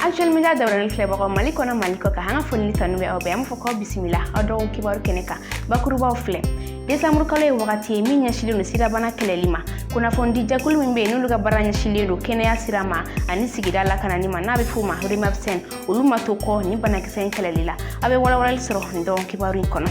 Actuel Media dabaranin filɛbagaw Mali kɔnɔ, Mali kɔ kan, an ka foli ni tanu bɛ aw bɛɛ. An b'a fɔ k'aw bisimila aw dɔgɔkun kibaru kɛnɛ kan. Bakurubaw filɛ: desanburu kalo ye wagati ye min ɲɛsilen don sidabana kɛlɛli ma. Kunnafonidi jɛkulu min bɛ yen n'olu ka baara ɲɛsilen don kɛnɛya sira ma ani sigida lakanani ma, n'a bɛ f'o ma REMAPSEN, olu ma to kɔ nin banakisɛ in kɛlɛli la. Aw bɛ walawalali sɔrɔ nin dɔgɔkun kibaru in kɔnɔ.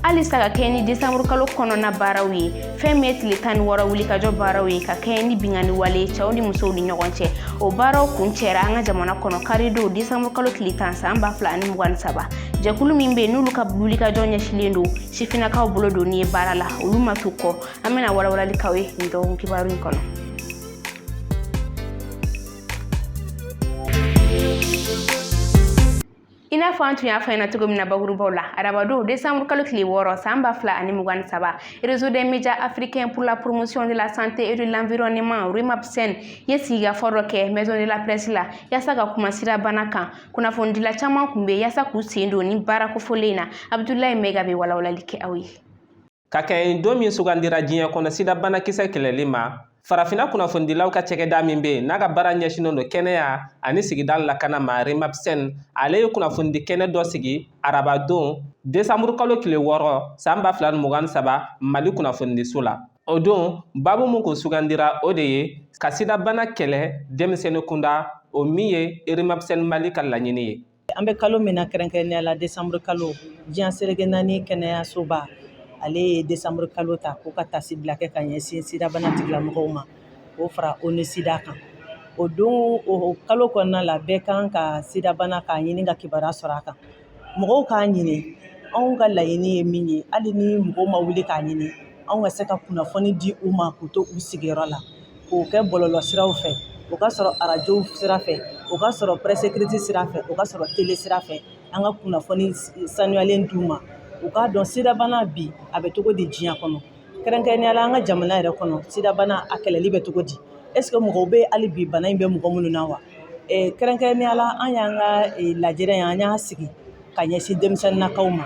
Halisa ka kɛɲɛ ni desanburu kalo kɔnɔna baaraw ye, fɛn min ye tile 16 wulikajɔ baaraw ye ka kɛɲɛ ni binkanni wale cɛw ni musow ni ɲɔgɔn cɛ, o baaraw kuncɛra an ka jamana kɔnɔ karidon desanburu kalo tile 10 san 2023. Jɛkulu min bɛ yen n'olu ka wulikajɔ ɲɛsilen don sifinnakaw bolo donni ye baara la, olu ma to kɔ. An bɛna walawalali k'aw ye nin dɔgɔkun kibaru in kɔnɔ. I n'a fɔ an tun y'a fɔ ɲɛna cogo min na bakurubaw la, arabadon desanburu kalo tile 6 san 2023, Réseau des médias africains pour la promotion de la santé et de l'environnement, REMAPSEN, ye sigikafɔ dɔ kɛ Maison de la presse la yaasa ka kuma sidabana kan. Kunnafonidila caman tun bɛ yaasa k'u sen don ni baara kofɔlen in na. Abudulayi Mɛga bɛ walawalali kɛ aw ye. Ka kɛɲɛ don min sugandira diɲɛ kɔnɔ sidabanakisɛ kɛlɛli ma, Farafinna kunnafonidilaw ka cɛkɛda min bɛ yen n'a ka baara ɲɛsinnen don kɛnɛya ani sigida lakana ma, REMAPSEN, ale ye kunnafonidi kɛnɛ dɔ sigi arabadon desanburu kalo tile 6 san 2023 Mali kunnafonidiso la. O don babu min kun sugandira, o de ye ka sidabana kɛlɛ denmisɛnnin kunda, o min ye REMAPSEN Mali ka laɲini ye. An bɛ kalo min na, kɛrɛnkɛrɛnnenya la desanburu kalo, diɲɛ seleke naani kɛnɛyasoba ale ye desanburu kalo ta k'o ka tasibila kɛ ka ɲɛsin sidabana tigilamɔgɔw ma, k'o fara ONU SIDA kan. O don, o kalo kɔnɔna la, bɛɛ kan ka sidabana k'a ɲini ka kibaruya sɔrɔ a kan, mɔgɔw k'a ɲini. Anw ka laɲini ye min ye, hali ni mɔgɔw ma wuli k'a ɲini, anw ka se ka kunnafoni di u ma k'u to u sigiyɔrɔ la, k'o kɛ bɔlɔlɔ siraw fɛ, o ka sɔrɔ arajow sira fɛ, o ka sɔrɔ presse écrite sira fɛ, o ka sɔrɔ télé sira fɛ, an ka kunnafoni sanuyalen d'u ma, u k'a dɔn sidabana bi a bɛ cogo di diɲɛ kɔnɔ, kɛrɛnkɛrɛnnenya la an ka jamana yɛrɛ kɔnɔ, sidabana a kɛlɛli bɛ cogo di, est ce que mɔgɔw bɛ hali bi bana in bɛ mɔgɔ minnu na wa? Kɛrɛnkɛrɛnnenya la, an y'an ka lajɛrɛ in, an y'a sigi ka ɲɛsin denmisɛnninnakaw ma,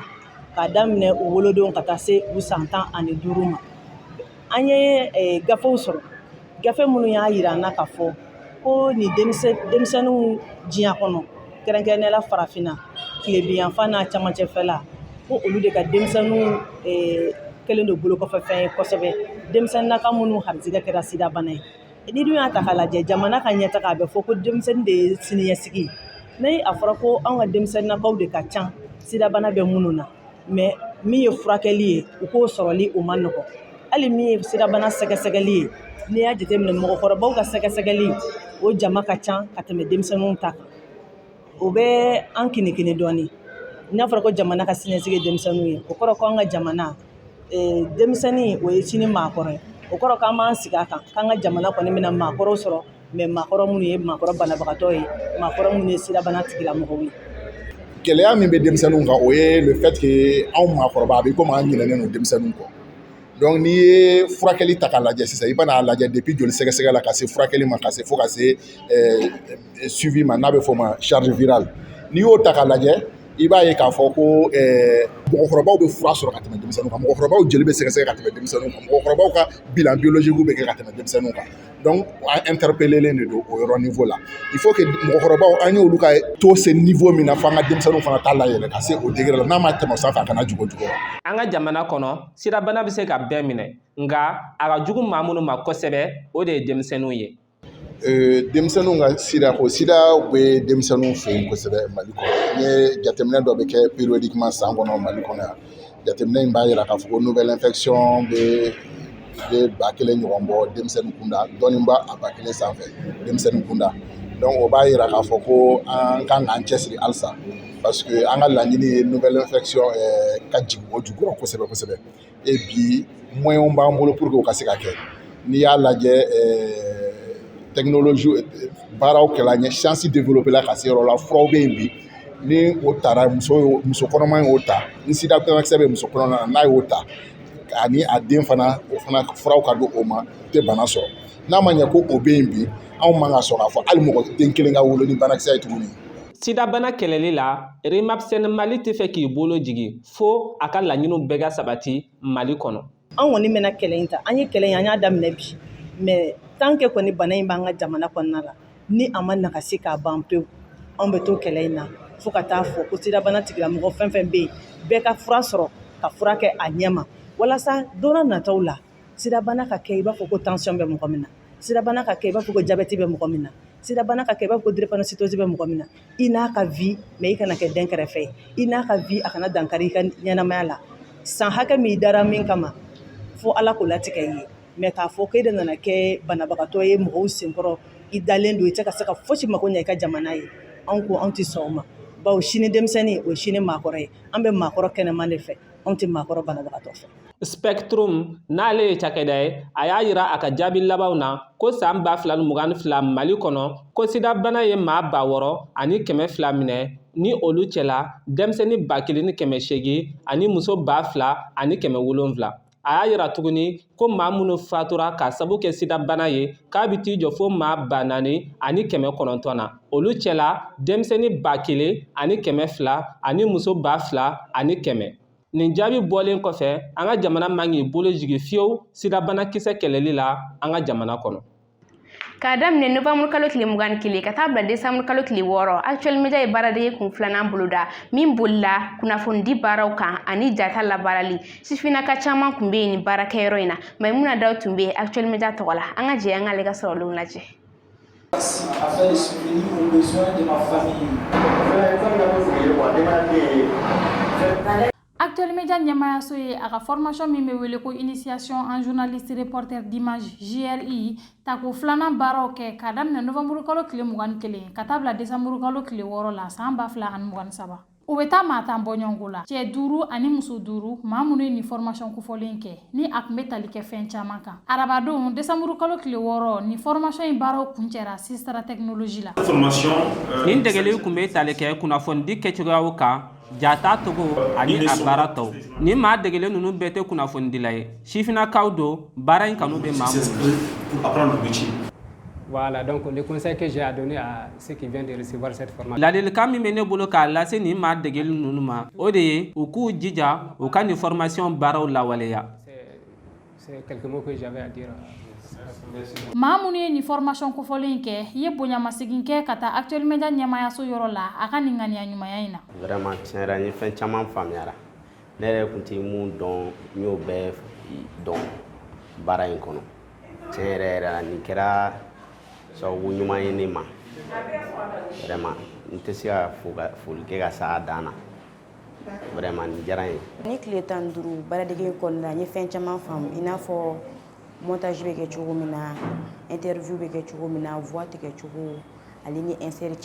k'a daminɛ u wolodon ka taa se u san 15 ma. An ye gafew sɔrɔ, gafe minnu y'a yira an na k'a fɔ ko nin denmisɛnninw diɲɛ kɔnɔ, kɛrɛnkɛrɛnnenya la farafinna tilebinyanfan n'a camancɛfɛla, ko olu de ka denmisɛnninw kɛlen don bolokɔfɛfɛn ye kosɛbɛ, denmisɛnninnaka minnu harijigɛ kɛra sidabana ye. Ni dun y'a ta k'a lajɛ, jamana ka ɲɛtaga, a bɛ fɔ ko denmisɛnnin de ye siniɲɛsigi ye. Ni a fɔra ko anw ka denmisɛnninnakaw de ka ca sidabana bɛ minnu na, mais min ye furakɛli ye, u k'o sɔrɔli o man nɔgɔn. Hali min ye sidabana sɛgɛsɛgɛli ye, n'i y'a jateminɛ, mɔgɔkɔrɔbaw ka sɛgɛsɛgɛli o jama ka ca ka tɛmɛ denmisɛnninw ta kan. O bɛ an kinikini dɔɔnin. N'a fɔra ko jamana ka siniɲɛsigi ye denmisɛnninw ye, o kɔrɔ ko an ka jamana denmisɛnnin o ye sini maakɔrɔ ye. O kɔrɔ k'an b'an sigi a kan k'an ka jamana kɔni bɛna maakɔrɔw sɔrɔ, mais maakɔrɔ minnu ye maakɔrɔ banabagatɔ ye, maakɔrɔ minnu ye sidabana tigilamɔgɔw ye. Gɛlɛya min bɛ denmisɛnninw kan, o ye le fait que anw maakɔrɔba, a bɛ komi an ɲinɛnen don denmisɛnninw kɔ. Donc n'i ye furakɛli ta k'a lajɛ sisan, i bɛna lajɛ depuis joli sɛgɛsɛgɛ la ka se furakɛli ma, ka se fo ka se suivi ma, n'a bɛ fɔ o ma charge virale, n'i y'o ta k'a lajɛ, i b'a ye k'a fɔ ko mɔgɔkɔrɔbaw bɛ fura sɔrɔ ka tɛmɛ denmisɛnninw kan, mɔgɔkɔrɔbaw jeli bɛ sɛgɛsɛgɛ ka tɛmɛ denmisɛnninw kan, mɔgɔkɔrɔbaw ka bilan biologique bɛ kɛ ka tɛmɛ denmisɛnninw kan. Donc an interpellelen de don o yɔrɔ niveau la. Il faut que mɔgɔkɔrɔbaw, an y'olu ka taux se niveau min na, fo an ka denmisɛnninw fana t'a layɛlɛ ka se o degré la. N'a ma tɛmɛ o sanfɛ, a kana jigin o jukɔrɔ. An ka jamana kɔnɔ, sidabana bɛ se ka bɛɛ minɛ, nka a ka jugu maa minnu ma kosɛbɛ, o de ye denmisɛnninw ye. Denmisɛnninw ka sida ko, sida bɛ denmisɛnninw fɛ yen kosɛbɛ Mali kɔnɔ. N ye jateminɛ dɔ bɛ kɛ périodiquement san kɔnɔ Mali kɔnɔ yan. Jateminɛ in b'a jira k'a fɔ ko nouvelle infection bɛ 1000 ɲɔgɔn bɔ denmisɛnnin kunda, dɔɔnin b'a a 1000 sanfɛ denmisɛnnin kunda. Donc o b'a jira k'a fɔ ko an kan k'an cɛsiri halisa, parce que an ka laɲini ye nouvelle infection ka jigin o jukɔrɔ kosɛbɛ kosɛbɛ. Et bi, moyens b'an bolo pour que o ka se ka kɛ. N'i y'a lajɛ, technologie baaraw kɛla ɲɛ, science développé la ka se yɔrɔ la, furaw bɛ yen bi. Ni o taara, muso muso kɔnɔma y'o ta, ni sida banakisɛ bɛ muso kɔnɔma na, n'a y'o ta ani a den fana, o fana furaw ka di o ma, tɛ bana sɔrɔ. N'a ma ɲɛ ko o bɛ yen bi, anw man ka sɔn k'a fɔ hali mɔgɔ den kelen ka wolo ni banakisɛ ye tuguni. Sidabana kɛlɛli la, REMAPSEN Mali tɛ fɛ k'i bolo jigin fo a ka laɲiniw bɛɛ ka sabati Mali kɔnɔ. An kɔni bɛna kɛlɛ in ta, an ye kɛlɛ in, an y'a daminɛ bi, mais tant que kɔni bana in b'an ka jamana kɔnɔna la. Ni a ma nagasi k'a ban pewu, anw bɛ to kɛlɛ in na fo ka taa fɔ ko sidabana tigilamɔgɔ fɛn fɛn bɛ yen, bɛɛ ka fura sɔrɔ ka fura kɛ a ɲɛ ma, walasa don nataw la, sidabana ka kɛ i b'a fɔ ko tension bɛ mɔgɔ min na, sidabana ka kɛ i b'a fɔ ko diabète bɛ mɔgɔ min na, sidabana ka kɛ i b'a fɔ ko drépanocytose bɛ mɔgɔ min na. I n'a ka vie, mais i kana kɛ den kɛrɛfɛ ye. I n'a ka vie, a kana dankari i ka ɲɛnamaya la. San hakɛ min i dara min kama, fo Ala k'o latigɛ i ye. Mais k'a fɔ k'e de nana kɛ banabagatɔ ye mɔgɔw senkɔrɔ, i dalen don, i tɛ ka se ka fosi mako ɲɛ i ka jamana ye, anw ko anw tɛ sɔn o ma, bawo sini denmisɛnnin, o ye sini maakɔrɔ ye. An bɛ maakɔrɔ kɛnɛman de fɛ, anw tɛ maakɔrɔ banabagatɔ fɛ. Spectrum n'ale ye cakɛda ye, a y'a yira a ka jaabi labanw na ko san 2022, Mali kɔnɔ, ko sidabana ye maa 6200 minɛ. Ni olu cɛla, denmisɛnnin 1800 ani muso 2700. A y'a yira tuguni ko maa minnu fatura k'a sabu kɛ sidabana ye, k'a bɛ t'i jɔ fo maa 4900 na. Olu cɛla, denmisɛnnin 1200 ani muso 2100. Nin jaabi bɔlen kɔfɛ, an ka jamana man k'i bolo jigin fiyewu sidabanakisɛ kɛlɛli la an ka jamana kɔnɔ. K'a daminɛ novembre kalo tile 21 ka taa bila décembre kalo tile 6, Actuel Media ye baaradege kun filanan boloda min bolila kunnafonidi baaraw kan ani jata labaarali. Sifinnaka caman tun bɛ yen nin baarakɛyɔrɔ in na. Maimuna Daw tun bɛ yen Actuel Media tɔgɔ la. An ka jɛ an k'ale ka sɔrɔlenw lajɛ. Afin de subvenir aux besoins de ma famille. Actuel Media ɲɛmaayaso ye a ka formation min bɛ wele ko initiation en journaliste reporter d'image, JRI, tako filanan baaraw kɛ k'a daminɛ novembre kalo tile 21 ka taa bila décembre kalo tile 6 la san 2023. U bɛ taa maa 10 bɔɲɔgɔnko la, cɛ duuru ani muso duuru, maa minnu ye nin formation kofɔlen kɛ, ni a tun bɛ tali kɛ fɛn caman kan. Arabadon, décembre kalo tile 6, nin formation in baaraw kuncɛra Sistra Technologie la. Nin degeli tun bɛ tali kɛ kunnafonidi kɛcogoyaw kan, jata togo ani a baara tɔw. Nin maa degelen ninnu bɛɛ tɛ kunnafonidila ye, sifinnakaw don. Baara in kanu bɛ maa minnu. Voilà, donc le conseil que j'ai à donner à ceux qui viennent de recevoir cette formation. Ladilikan min bɛ ne bolo k'a lase nin maa degeli ninnu ma, o de ye u k'u jija u ka nin formation baaraw lawaleya. C'est quelques mots que j'avais à dire. Maa minnu ye nin formation kofɔlen kɛ ye bonyamasegin kɛ ka taa Actuel Media ɲɛmaayaso yɔrɔ la a ka nin ŋaniya ɲumanya in na. Vraiment, tiɲɛ yɛrɛ, n ye fɛn caman faamuyara. Ne yɛrɛ tun tɛ mun dɔn, n y'o bɛɛ dɔn baara in kɔnɔ. Tiɲɛ yɛrɛ yɛrɛ la, nin kɛra sababu ɲuman ye ne ma. Vraiment, n tɛ se ka foli kɛ ka s'a dan na. Vraiment, nin diyara n ye. Ni tile 15 baaradege in kɔnɔna la, n ye fɛn caman faamu, i n'a fɔ montage bɛ kɛ cogo min na, interview bɛ kɛ cogo min na, voix tigɛ cogo ale ni insert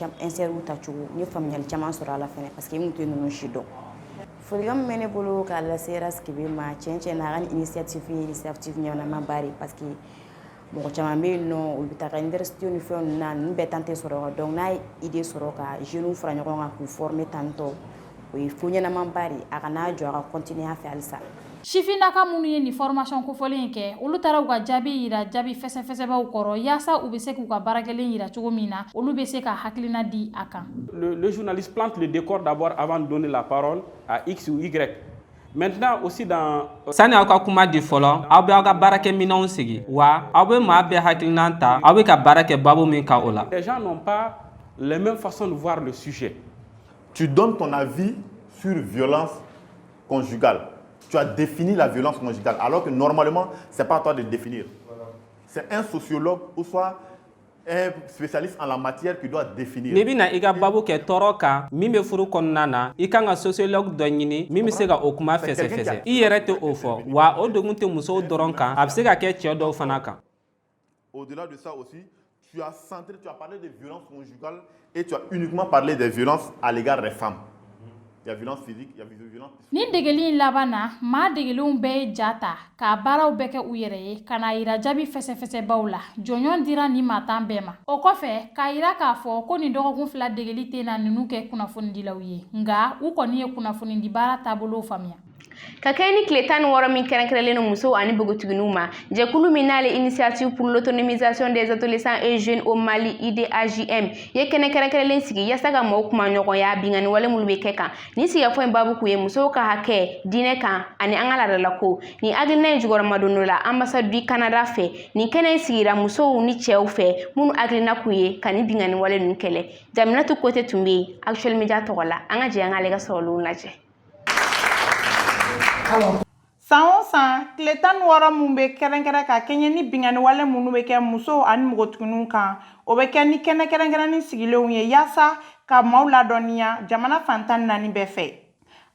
ta cogo. N ye faamuyali caman sɔrɔ a la fɛnɛ, parce que n tun tɛ ninnu si dɔn. Folikan min bɛ ne bolo k'a lase Raskibe ma, tiɲɛ tiɲɛ na, a ka nin initiative ye initiative ɲɛnama de, parce que mɔgɔ caman bɛ yen nɔ, olu bɛ taa université ni fɛn ninnu na, ninnu bɛɛ temps tɛ sɔrɔ. Donc n'a ye idée sɔrɔ ka jeunes fara ɲɔgɔn kan k'u former tantɔ, o ye ko ɲɛnamaba de ye. A kana jɔ, a ka continuer a fɛ halisa. Sifinnaka minnu ye nin formation kofɔlen in kɛ, olu taara u ka jaabi yira jaabi fɛsɛfɛsɛbaw kɔrɔ, yaasa u bɛ se k'u ka baarakɛlen yira cogo min na, olu bɛ se ka hakilina di a kan. Le journaliste plante le décor d'abord avant de donner la parole à X ou Y. Maintenant aussi dans Sani aw ka kuma di fɔlɔ, aw bɛ aw ka baarakɛminɛnw sigi wa aw bɛ maa bɛɛ hakilinan ta aw bɛ ka baara kɛ baabu min kan o la. Les gens n'ont pas les mêmes façons de voir le sujet. Tu donnes ton avis sur violence conjugale. Tu as défini la violence conjugale, alors que normalement, ce n'est pas à toi de le définir. C'est un sociologue ou soit un spécialiste en la matière qui doit définir. N'i bɛna i ka baabu kɛ tɔɔrɔ kan min bɛ furu kɔnɔna na, i kan ka sociologue dɔ ɲini min bɛ se ka o kuma fɛsɛfɛsɛ. I yɛrɛ tɛ o fɔ wa. O degun tɛ musow dɔrɔn kan, a bɛ se ka kɛ cɛ dɔw fana kan. Au-delà de ça aussi, tu as centré, tu as parlé de violence conjugale et tu as uniquement parlé des violences à l'égard des femmes. Il y a violence physique, il y a violence. Ni degeli in laban na, maa degelenw bɛɛ ye ja ta k'a baaraw bɛɛ kɛ u yɛrɛ ye ka n'a yira jaabi fɛsɛfɛsɛbaw la. Jɔnjɔn dira nin maa 10 bɛɛ ma. O kɔfɛ k'a yira k'a fɔ ko nin dɔgɔkun 2 degeli tɛna ninnu kɛ kunnafonidilaw ye, nka u kɔni ye kunnafonidi baara taabolo faamuya. Ka kɛɲɛ ni tile 16 min kɛrɛnkɛrɛnlen don musow ani npogotigininw ma, jɛkulu min n'ale Initiative pour l'autonomisation des adolescents et jeunes au Mali, IDAJM, ye kɛnɛ kɛrɛnkɛrɛnlen sigi yaasa ka maaw kuma ɲɔgɔnya binkanni wale minnu bɛ kɛ kan. Nin sigikafɔ in baabu kun ye musow ka hakɛ diinɛ kan ani an ka laadalako. Nin hakilina in jukɔrɔmadondon la ambassade du Canada fɛ. Nin kɛnɛ in sigira musow ni cɛw fɛ minnu hakilina kun ye ka nin binkanni wale ninnu kɛlɛ. Jaminatu Kote tun bɛ yen Actuel Media tɔgɔ la. An ka jɛ an k'ale ka sɔrɔlenw lajɛ. San o san, tile 16 min bɛ kɛrɛnkɛrɛn ka kɛɲɛ ni binkanni wale minnu bɛ kɛ musow ani npogotigininw kan, o bɛ kɛ ni kɛnɛ kɛrɛnkɛrɛnnin sigilenw ye yaasa ka maaw ladɔnniya jamana fan 14 bɛɛ fɛ.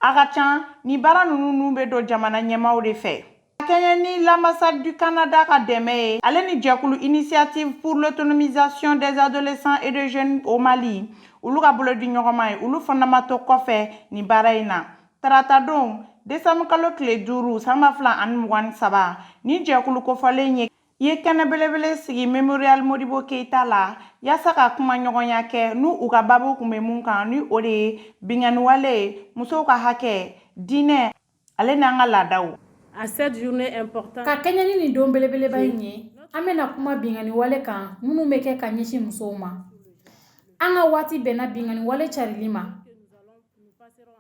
A ka ca ni baara ninnu n'u bɛ don jamana ɲɛmaaw de fɛ. Ka kɛɲɛ ni l'ambassade du Canada ka dɛmɛ ye, ale ni jɛkulu Initiative pour l'autonomisation des adolescents et des jeunes au Mali, olu ka bolodi ɲɔgɔnma ye, olu fana ma to kɔfɛ nin baara in na. Taratadon, desanburu kalo tile 5, san 2023, ni jɛkulu kofɔlen ye kɛnɛ belebele sigi Memorial Modibo Keyita la yaasa ka kuma ɲɔgɔnya kɛ n'u u ka baabu kun bɛ mun kan, ni o de ye binkanni wale, musow ka hakɛ, diinɛ, ale n'an ka laadaw. À cette journée importante, Ka kɛɲɛ ni nin don belebeleba in ye, an bɛna kuma binkanni wale kan minnu bɛ kɛ ka ɲɛsin musow ma. An ka waati bɛnna binkanni wale carili ma.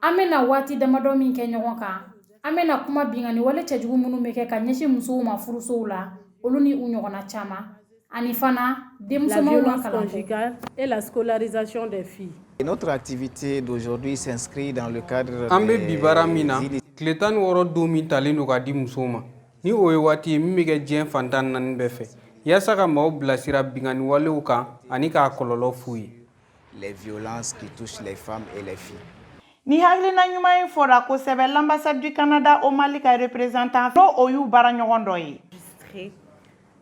An bɛna waati damadɔ min kɛ ɲɔgɔn kan, an bɛna kuma binkanni wale cɛjugu minnu bɛ kɛ ka ɲɛsin musow ma furusow la, olu ni u ɲɔgɔnna caman, ani fana la denmusomanw ka violence kalanko. Conjugale et la scolarisation des filles. Notre activité d'aujourd'hui s'inscrit dans le cadre An bɛ bi baara min na, tile 16 don min talen don ka di musow ma, ni o ye waati ye min bɛ kɛ diɲɛ fan 14 bɛɛ fɛ yaasa ka maaw bilasira binkanni walew kan ani k'a kɔlɔlɔ f'u ye. Les violences qui touchent les femmes et les filles. Ni hakilina ɲuman in fɔra kosɛbɛ l'ambassade du Canada au Mali ka représentant, n'o o y'u baara ɲɔgɔn dɔ ye.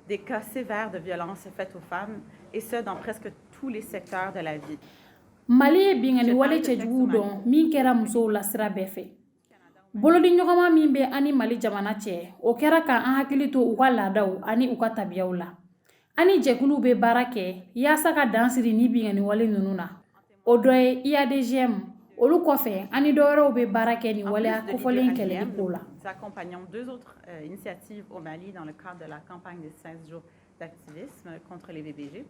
Des cas sévères de violences faites aux femmes, et ce, dans presque tous les secteurs de la vie. Mali ye binkanni wale cɛjuguw dɔn min kɛra musow la sira bɛɛ fɛ. Bolodi ɲɔgɔnma min bɛ an ni Mali jamana cɛ, o kɛra ka an hakili to u ka laadaw ani u ka tabiyaw la. An ni jɛkuluw bɛ baara kɛ yaasa ka dan siri ni binkanni wale ninnu na. O dɔ ye IADGM. Olu kɔfɛ, an ni dɔwɛrɛw bɛ baara kɛ nin waleya kofɔlen kɛlɛli ko la. Nous accompagnons deux autres initiatives au Mali dans le cadre de la campagne des 16 jours d'activisme contre les VBG.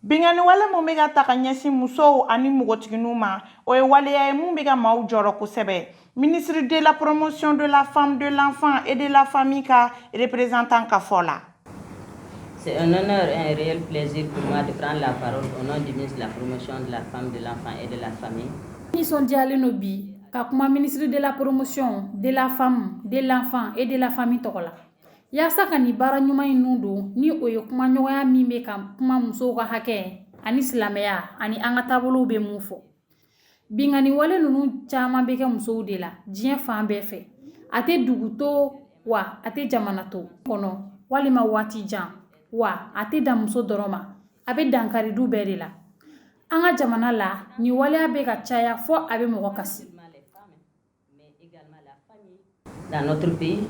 Binkanni wale mun bɛ ka ta ka ɲɛsin musow ani npogotigininw ma, o ye waleya ye mun bɛ ka maaw jɔrɔ kosɛbɛ. Ministre de la Promotion de la femme, de l'enfant et de la famille ka représentant ka fɔ la. C'est un honneur et un réel plaisir pour moi de prendre la parole au nom du ministre de la Promotion de la femme, de l'enfant et de la famille. Nisɔndiyalen don bi ka kuma ministre de la Promotion de la femme, de l'enfant et de la famille tɔgɔ la yaasa ka nin baara ɲuman in nun don, ni o ye kumaɲɔgɔnya min bɛ ka kuma musow ka hakɛ ani silamɛya ani an ka taabolow bɛ mun fɔ. Binkanni wale ninnu caman bɛ kɛ musow de la diɲɛ fan bɛɛ fɛ. A tɛ dugu to wa, a tɛ jamana to kɔnɔ walima waati jan wa, a tɛ dan muso dɔrɔn ma, a bɛ dankari du bɛɛ de la. An ka jamana la, nin waleya bɛ ka caya fɔ a bɛ mɔgɔ kasi. Dans notre pays,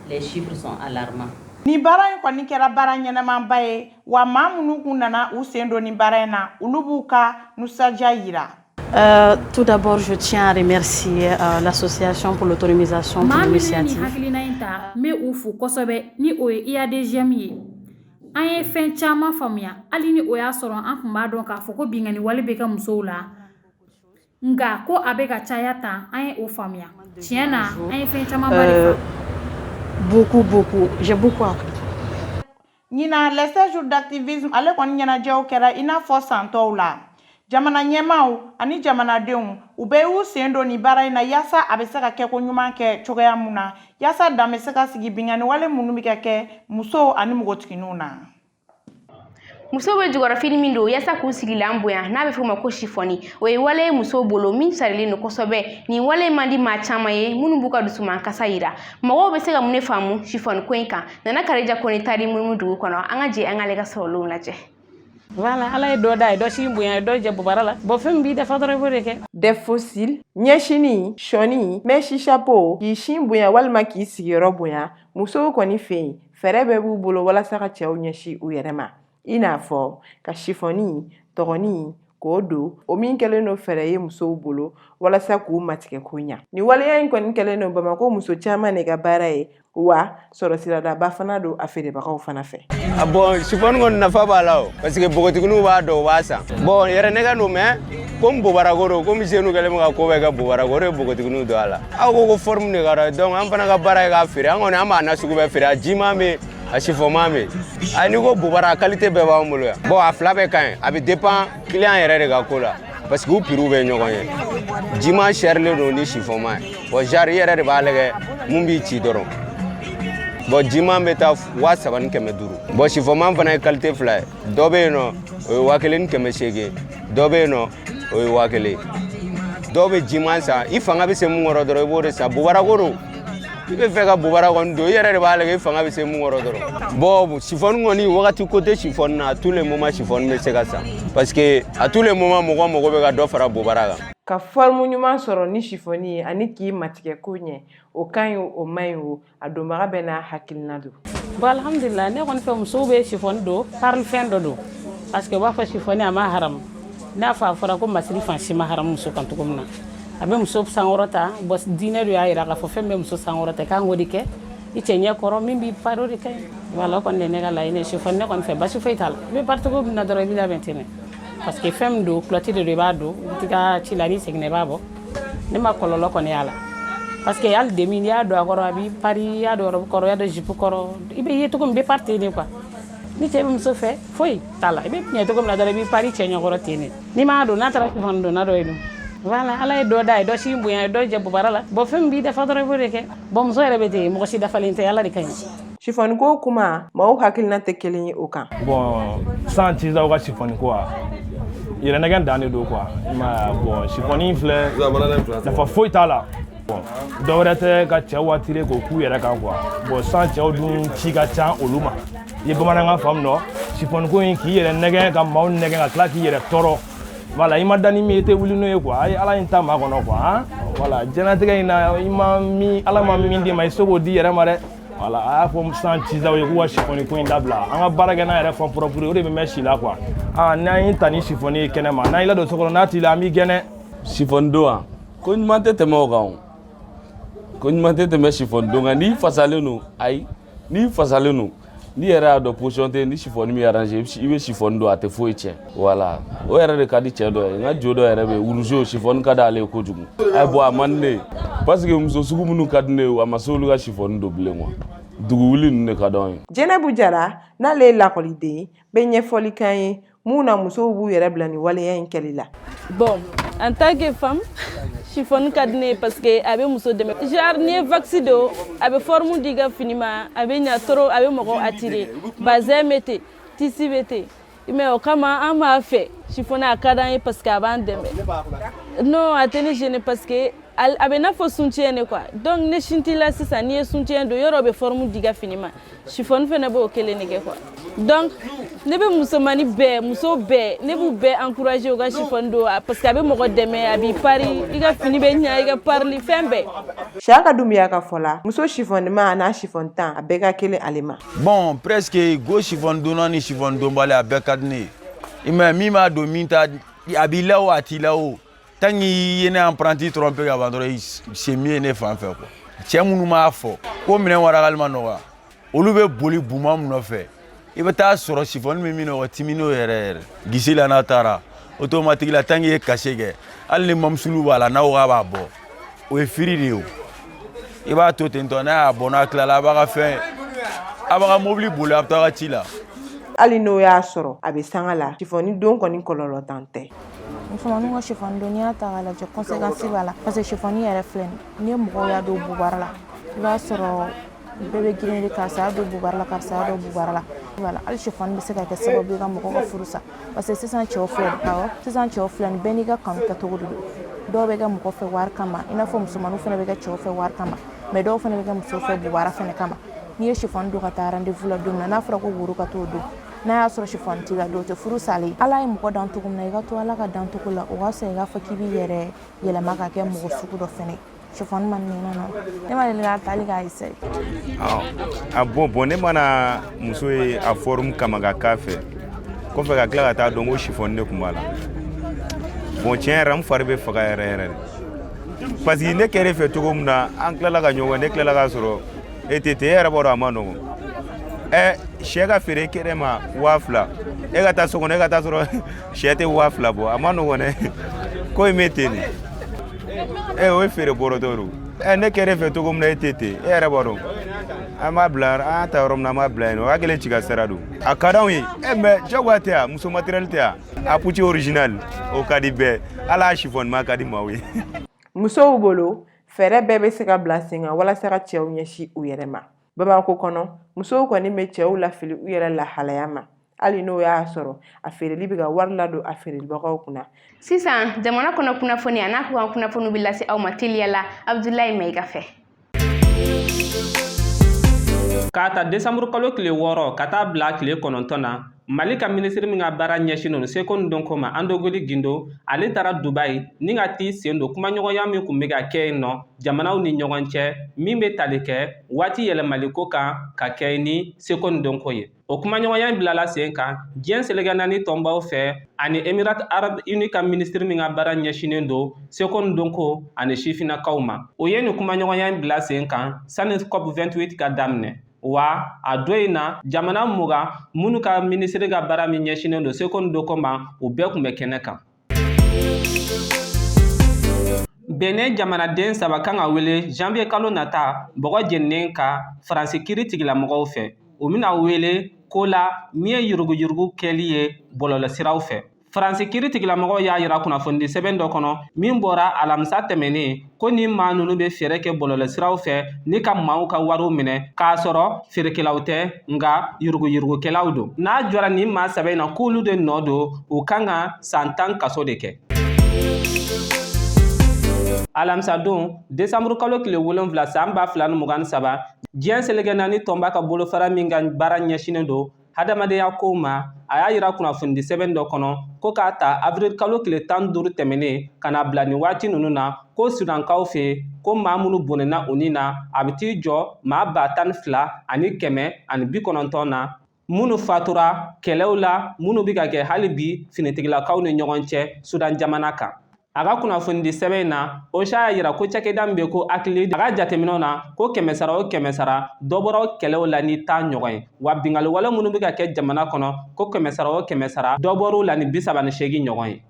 les chiffres sont alarmants. Ni baara in kɔni kɛra baara ɲɛnamaba ye wa, maa minnu kun nana u sen don nin baara in na, olu b'u ka nisɔndiya yira. Tout d'abord, je tiens à remercier l'Association pour l'autonomisation pour Maa minnu ye nin l'initiative. Hakilina in ta, n bɛ u fo kosɛbɛ, ni o ye IADGM ye. An ye fɛn caman faamuya, hali ni o y'a sɔrɔ an tun b'a dɔn k'a fɔ ko binkanni wale bɛ kɛ musow la, nka ko a bɛ ka caya tan, an ye o faamuya. Tiɲɛ na, an ye fɛn camanba de faamu. Beaucoup, beaucoup. J'ai beaucoup appris. Ɲinan, les 16 jours d'activisme ale kɔni ɲɛnajɛw kɛra i n'a fɔ san tɔw la. Jamana ɲɛmaaw ani jamanadenw, u bɛɛ y'u sen don nin baara in na yaasa a bɛ se ka kɛko ɲuman kɛ cogoya mun na, yaasa dan bɛ se ka sigi binkanni wale minnu bɛ ka kɛ musow ani npogotigininw na. Musow bɛ jukɔrɔfini min don yaasa k'u sigilan bonya, n'a bɛ f'o ma ko sifɔni, o ye wale ye musow bolo min sarilen don kosɛbɛ. Nin wale man di maa caman ye minnu b'u ka dusuman kasa yira. Mɔgɔw bɛ se ka mun de faamu sifɔni ko in kan? Nana Karija Kone taari Murimu dugu kɔnɔ. An ka jɛ an k'ale ka sɔrɔlenw lajɛ. Voilà, Ala ye dɔ da ye, dɔ si bonya ye, dɔ jɛ bobara la. Bon, fɛn min b'i dafa dɔrɔn, i b'o de kɛ. Des faux cils, ɲɛsini, sɔni, mèche, chapeau, k'i sin bonya walima k'i sigiyɔrɔ bonya, musow kɔni fɛ yen, fɛɛrɛ bɛɛ b'u bolo walasa ka cɛw ɲɛsin u yɛrɛ ma, i n'a fɔ ka sifɔni, tɔgɔni, K'o don, o min kɛlen don fɛɛrɛ ye musow bolo walasa k'u matigɛ ko ɲa. Nin waleya in kɔni kɛlen don Bamako muso caman de ka baara ye, wa sɔrɔ siradaba fana don a feerebagaw fana fɛ. A bon, chiffon kɔni nafa b'a la o, parce que npogotigininw b'a dɔn, u b'a san. Bon, yɛrɛ nɛgɛ don, mais komi bobarako don, komi jeunes kɛlen bɛ ka ko bɛɛ kɛ bobarako, o de ye npogotigininw don a la. Aw ko ko forme de ka d'a ye, donc an fana ka baara ye k'a feere. An kɔni, an b'a nasugu bɛɛ feere, a jiman bɛ yen, a chiffonman bɛ yen. A n'i ko bobara, a qualité bɛɛ b'an bolo yan. Bon, a fila bɛɛ ka ɲi, a bɛ dépend client yɛrɛ de ka ko la, parce que u prix bɛ ɲɔgɔn ye. Jiman chèrlen don ni chiffonman ye. Bon, genre i yɛrɛ de b'a lajɛ mun b'i ci dɔrɔn. Bon, jiman bɛ taa 3500. Bon, chiffonman fana ye qualité fila ye. Dɔ bɛ yen nɔ, o ye 1800, dɔ bɛ yen nɔ, o ye 1000. Dɔw bɛ jiman san, i fanga bɛ se mun kɔrɔ dɔrɔn, i b'o de san. Bobarako don, i bɛ fɛ ka bobara kɔni don, i yɛrɛ de b'a lajɛ i fanga bɛ se mun kɔrɔ dɔrɔn. Bon, chiffon kɔni, wagati ko tɛ chiffon na. À tous les moments chiffon bɛ se ka san, parce que à tous les moments mɔgɔ mago bɛ ka dɔ fara bobara kan. Ka forme ɲuman sɔrɔ ni chiffon ye ani k'i matigɛ ko ɲɛ, o ka ɲi, o man ɲi, o a donbaga bɛɛ n'a hakilina don. Bon, alhamdulillah, ne kɔni fɛ, musow bɛ chiffon don parili fɛn dɔ don, parce que u b'a fɔ chiffon a ma haramu. N'a fɔ a fɔra ko masiri fan si ma haramu muso kan cogo min na, a bɛ muso sankɔrɔ ta. Bon, diinɛ dɔ y'a jira k'a fɔ fɛn bɛ muso sankɔrɔ ta, k'an k'o de kɛ i cɛ ɲɛ kɔrɔ, min b'i pari, o de ka ɲi. Voilà, o kɔni de ye ne ka laɲini ye. Chiffon, ne kɔni fɛ, basi foyi t'a la. I bɛ pari cogo min na dɔrɔn, i bɛ labɛn ten dɛ, parce que fɛn min don, culotte de don, i b'a don, i bɛ t'i ka ci la, n'i seginna i b'a bɔ. Ne ma kɔlɔlɔ kɔni y'a la, parce que hali demi, n'i y'a don a kɔrɔ, a b'i pari, i y'a don robe kɔrɔ, i y'a don jupe kɔrɔ, i bɛ ye cogo min, i bɛ pari ten de quoi. Ni cɛ bɛ muso fɛ, foyi t'a la. I bɛ ɲɛ cogo min na dɔrɔn, i b'i pari cɛ ɲɛkɔrɔ ten de. N'i m'a don, n'a taara chiffon donna dɔ ye dun. Voilà, Ala ye dɔ da ye, dɔ sin bonya ye, dɔ jɛ bobara la. Bon, fɛn min b'i dafa dɔrɔn, i b'o de kɛ. Bon, muso yɛrɛ bɛ ten, mɔgɔ si dafalen tɛ, Ala de ka ɲi. Chiffon ko kuma, maaw hakilina tɛ kelen ye o kan. Bon, san tisaw ka chiffon ko, a yɛrɛ nɛgɛn dan de don quoi, i m'a ye. Bon, chiffon filɛ, nafa foyi t'a la. Bon, dɔ wɛrɛ tɛ ka cɛw attirer k'o k'u yɛrɛ kan quoi. Bon, san cɛw dun ci ka ca olu ma, i ye bamanankan faamu nɔ. Chiffon ko in, k'i yɛrɛ nɛgɛn, ka maaw nɛgɛn, ka tila k'i yɛrɛ tɔɔrɔ. Voilà, i ma da ni min ye, i tɛ wuli n'o ye quoi. A ye Ala in ta maa kɔnɔ quoi. Han, voilà, diɲɛlatigɛ in na, i ma min, Ala ma min d'i ma, i se k'o di i yɛrɛ ma dɛ. Voilà, a y'a fɔ san cisaw ye k'u ka chiffon ko in dabila. An ka baara kɛ n'an yɛrɛ fonds propre, o de bɛ mɛn si la quoi. Ah, n'an y'i ta ni chiffon ye kɛnɛ ma, n'an y'i ladon so kɔnɔ, n'a t'i la, an b'i gɛn dɛ. Chiffon don wa, ko ɲuman tɛ tɛmɛ o kan o, ko ɲuman tɛ tɛmɛ chiffon don kan. N'i fasalen don, ayi, n'i fasalen don, n'i yɛrɛ y'a dɔn position tɛ ni chiffon min arrange, i bɛ chiffon don, a tɛ foyi tiɲɛ. Voilà, o yɛrɛ de ka di cɛ dɔ ye. N ka jo dɔ yɛrɛ bɛ yen, rouge chiffon ka d'ale ye kojugu. Ayi, bon, a man di ne ye, parce que muso sugu minnu ka di ne ye, a ma se olu ka chiffon don bilen quoi. Dugu wuli ninnu de ka d'anw ye. Jɛnɛbu Jara, n'ale ye lakɔliden ye, bɛ ɲɛfɔli kan ye mun na musow b'u yɛrɛ bila nin waleya in kɛli la. Bon, en tant que femme, chiffon ka di ne ye parce que a bɛ muso dɛmɛ. Genre n'i ye wax don, a bɛ forme di i ka fini ma, a bɛ ɲa trop, a bɛ mɔgɔw attirer. Bazin bɛ ten, tissu bɛ ten. Mais o kama an b'a fɛ chiffon, a ka d'an ye parce que a b'an dɛmɛ. Non, a tɛ ne gêner parce que a bɛ n'a fɔ soutien de quoi. Donc ne sin t'i la sisan, n'i ye soutien don, yɔrɔ bɛ forme di i ka fini ma. Chiffon fɛnɛ b'o kelen de kɛ quoi. Donc ne bɛ musomani bɛɛ, muso bɛɛ, ne b'u bɛɛ encourager u ka chiffon don, parce que a bɛ mɔgɔ dɛmɛ, a b'i pari, i ka fini bɛ ɲa, i ka parili fɛn bɛɛ. Siyaka Dunbiya ka fɔ la, muso chiffonnima a n'a chiffon tan, a bɛɛ ka kelen ale ma. Bon, presque go chiffon donna ni chiffon donbali, a bɛɛ ka di ne ye. I m'a ye, min b'a don, min t'a, a b'i la o, a t'i la o, tant qu'il ye ne apprenti tromper ka ban dɔrɔn, c'est mieux ne fan fɛ quoi. Cɛ minnu b'a fɔ ko minɛn warakali ma nɔgɔya, olu bɛ boli buma min nɔfɛ, i bɛ taa sɔrɔ chiffon bɛ min na, o ka timi n'o yɛrɛ yɛrɛ gisi la. N'a taara automatique la, tant qu'il ye cachet kɛ, hali ni mamusulu b'a la, n'aw k'a b'a bɔ, o ye firi de ye. O i b'a to ten tɔ, n'a y'a bɔ, n'a tilala, a b'a ka fɛn, a b'a ka mobili boli, a bɛ taa ka ci la. Hali n'o y'a sɔrɔ a bɛ sanga la, chiffon don kɔni kɔlɔlɔ tan tɛ. Musomaninw ka chiffon don, n'i y'a ta k'a lajɛ, conséquence b'a la, parce que chiffon yɛrɛ filɛ nin ye, mɔgɔw y'a don bobara la, i b'a sɔrɔ bɛɛ bɛ girin de, karisa y'a don bobara la, karisa y'a don bobara la. Voilà, hali chiffon bɛ se ka kɛ sababu ye ka mɔgɔw ka furu sa, parce que sisan cɛw filɛ nin, awɔ, sisan cɛw filɛ nin, bɛɛ n'i ka kanu kɛcogo de don. Dɔw bɛ kɛ mɔgɔ fɛ wari kama, i n'a fɔ musomaninw fana bɛ kɛ cɛw fɛ wari kama, mais dɔw fana bɛ kɛ musow fɛ bobara fana kama. N'i ye chiffon don ka taa rendez-vous la don min na, n'a fɔra ko woro ka t'o don, n'a y'a sɔrɔ chiffon t'i la don, o tɛ furu salen ye. Ala ye mɔgɔ dan cogo min na, i ka to Ala ka dancogo la, o ka fisa i k'a fɔ k'i b'i yɛrɛ yɛlɛma ka kɛ mɔgɔ sugu dɔ fɛnɛ. Chiffon man di ne nɔ, ne ma deli k'a ta hali k'a essayer. A bon, ne mana muso ye a forme kama ka k'a fɛ, kɔfɛ ka tila ka taa dɔn ko chiffon de tun b'a la. Bon, tiɲɛ yɛrɛ, n fari bɛ faga yɛrɛ yɛrɛ de, parce que ne kɛr'e fɛ cogo min na, an tilala ka ɲɔgɔn, ne tilala k'a sɔrɔ e tɛ ten. E yɛrɛ b'a dɔn a ma nɔgɔn. Ɛ, sɛ ka feere kɛnɛ ma 2000, e ka taa so kɔnɔ, e ka taa sɔrɔ sɛ tɛ 2000 bɔ, a ma nɔgɔn dɛ. Ko in bɛ ten de. Ɛ, o ye feere bɔrɔtɔ don. Ɛ, ne kɛr'e fɛ cogo min na, e tɛ ten, e yɛrɛ b'a dɔn. An b'a bila, an y'a ta yɔrɔ min na, an b'a bila yen nɔ. O y'a kɛlen ci ka sira don. A ka d'anw ye. Ɛ, mais jagoya tɛ yan, muso matériel tɛ yan. A puce original, o ka di bɛɛ. Hali a chiffon ka di maaw ye. Musow bolo, fɛɛrɛ bɛɛ bɛ se ka bila sen kan walasa ka cɛw ɲɛsin u yɛrɛ ma. Bamakɔ kɔnɔ, musow kɔni bɛ cɛw lafili u yɛrɛ lahalaya ma, hali n'o y'a sɔrɔ a feereli bɛ ka wari ladon a feerelibagaw kunna. Sisan, jamana kɔnɔ kunnafoni a n'a kɔkan kunnafoniw bɛ lase aw ma teliya la Abudulayi Mayiga fɛ. K'a ta desanburu kalo tile 6 ka taa bila tile 9 na, Mali ka minisiri min ka baara ɲɛsinnen don seko ni dɔnko ma, Andogoli Gindo, ale taara Dubayi ni ka t'i sen don kumaɲɔgɔnya min tun bɛ ka kɛ yen nɔ jamanaw ni ɲɔgɔn cɛ, min bɛ tali kɛ waati yɛlɛmaliko kan ka kɛ ni seko ni dɔnko ye. O kumaɲɔgɔnya in bilala sen kan diɲɛ seleke naani tɔnbaw fɛ ani Émirats Arabes Unis ka minisiri min ka baara ɲɛsinnen don seko ni dɔnko ani sifinnakaw ma. O ye nin kumaɲɔgɔnya in bila sen kan sani COP 28 ka daminɛ. Wa a don in na, jamana 20 minnu ka minisiri ka baara min ɲɛsinnen don seko ni dɔnko ma, u bɛɛ tun bɛ kɛnɛ kan. Benin jamanaden saba kan ka wele janvier kalo nata bɔgɔ jeninen kan Faransi kiri tigilamɔgɔw fɛ. U bɛna wele ko la min ye yuruguyurugu kɛli ye bɔlɔlɔsiraw fɛ. Faransi kiri tigilamɔgɔw y'a yira kunnafonidi sɛbɛn dɔ kɔnɔ min bɔra alamisa tɛmɛnen ko ni maa ninnu bɛ fɛɛrɛ kɛ bɔlɔlɔsiraw fɛ ni ka maaw ka wariw minɛ k'a sɔrɔ feerekɛlaw tɛ, nka yuruguyurugukɛlaw don. N'a jɔra nin maa saba in na k'olu de nɔ don, u kan ka san 10 kaso de kɛ. Alamisadon, desanburu kalo tile 7 san 2023, diɲɛ seleke naani tɔnba ka bolofara min ka baara ɲɛsinnen don hadamadenya kow ma, a y'a yira kunnafonidi sɛbɛn dɔ kɔnɔ ko k'a ta avril kalo tile 15 tɛmɛnen ka na bila nin waati ninnu na, ko sudankaw fɛ, ko maa minnu bɔnɛna u ni na, a bɛ t'i jɔ maa 12,190 na, minnu fatura kɛlɛw la minnu bɛ ka kɛ hali bi finitigilakaw ni ɲɔgɔn cɛ Sudan jamana kan. A ka kunnafonidi sɛbɛn in na, OCHA y'a yira ko cakɛda min bɛ ko ACLED, a ka jateminɛw na, ko kɛmɛ sara o kɛmɛ sara, dɔ bɔra kɛlɛw la ni 10 ɲɔgɔn ye. Wa binkanni wale minnu bɛ ka kɛ jamana kɔnɔ, ko kɛmɛ sara o kɛmɛ sara, dɔ bɔr'u la ni 38 ɲɔgɔn ye.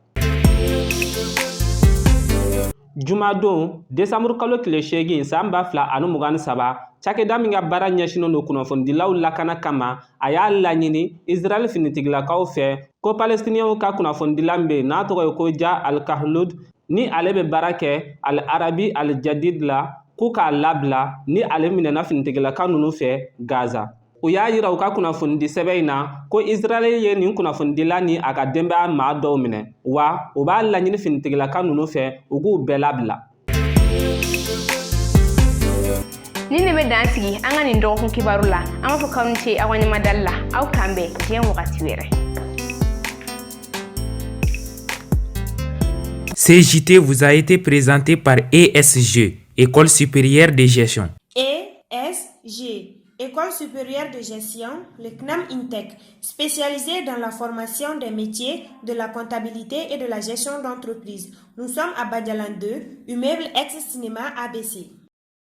Jumadon, desanburu kalo tile 8 san 2023, cakɛda min ka baara ɲɛsinnen don kunnafonidilaw lakana kama, a y'a laɲini Israɛl finitigilakaw fɛ ko Palestinienw ka kunnafonidila min bɛ yen n'a tɔgɔ ye ko Ja Al-Kahlud, ni ale bɛ baara kɛ Al Arabi Al Jadid la, k'u k'a labila ni ale minɛna finitigilaka ninnu fɛ Gaza. U y'a yira u ka kunnafonidi sɛbɛn in na ko Israɛl ye nin kunnafonidila ni a ka denbaya maa dɔw minɛ, wa u b'a laɲini finitigilaka ninnu fɛ u k'u bɛɛ labila. Nin de bɛ dan sigi an ka nin dɔgɔkun kibaru la. An b'a fɔ k'aw ni ce aw ka ɲɛmadali la. Aw k'an bɛn diɲɛ wagati wɛrɛ. Ce JT vous a été présenté par ESG, École supérieure de gestion. ESG, École supérieure de gestion, le CNAM INTEC, spécialisé dans la formation des métiers de la comptabilité et de la gestion d'entreprise. Nous sommes à Badialan 2, immeuble ex-cinéma ABC.